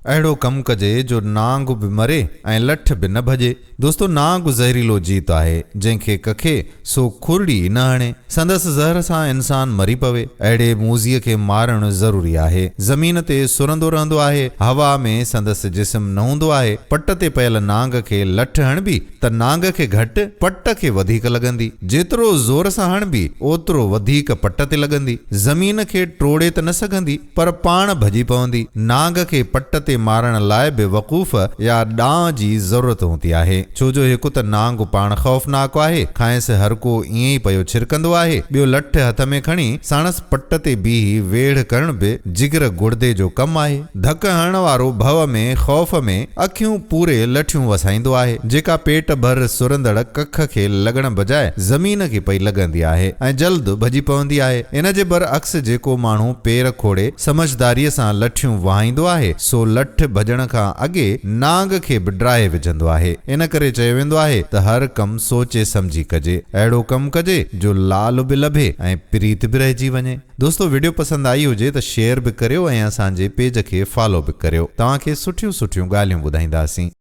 اهڙو ڪم ڪجي جو نانگ به مري ۽ لٺ به نه ڀڄي. دوستو نانگ زهريلو جيت آهي، جنهن کي ڪکي سو کرڙي ئي نه هڻي. سندس زهر سان انسان مري پوي. اهڙي موذيء کي مارڻ ضروري آهي. زمين تي سرندو رهندو آهي. هوا ۾ سندس جسم نه هوندو آهي. پٽ تي پيل نانگ کي لٺ هڻبي ته نانگ کي گهٽ، پٽ کي وڌيڪ لڳندي. جيترو زور سان هڻبي، اوترو وڌيڪ پٽ تي لڳندي. زمين کي ٽوڙي ته نه سگهندي. پر پاڻ ڀڄي پوندي. نانگ کي پٽ تي مارڻ لاء به وقوف يا ڏانء جي ضرورت هوندي آهي. ڇو جو هڪ ته نانگ پاڻ خوفناڪ آهي، کانئس هر ڪو ائين ئي پيو ڇرڪندو آهي، ٻيو لٺ هٿ ۾ کڻي ساڻس پٽ تي بيهي ويڙهه ڪرڻ به جگر گڙدي جو ڪم آهي. ڌڪ هڻڻ وارو ڀؤ ۾، خوف ۾، اکيون پوري لٺيون وسائيندو آهي، جيڪا پيٽ ڀر سرندڙ ڪک کي لڳڻ بجاء زمين کي پئي لڳندي آهي ۽ جلد ڀڄي پوندي آهي. ان جي بر عڪس جيڪو ماڻهو پير کوڙي سمجهداريء سان لٺيون وهائيندو آهي، سو لٺ ڀڄڻ کان اڳي نانگ کي به ڊاهي وجهندو آهي. ان ڪري چيو ويندو آهي ته هر ڪم سوچي سمجهي ڪجي. اهڙو ڪم ڪجي جو لال به لڀي ۽ پريت به رهجي وڃي. دوستو وڊيو پسند آئي هجي ته شيئر به ڪريو ۽ اسان جي پيج کي فالو به ڪريو. توهان کي سٺيون سٺيون ڳالهيون ٻڌائينداسين.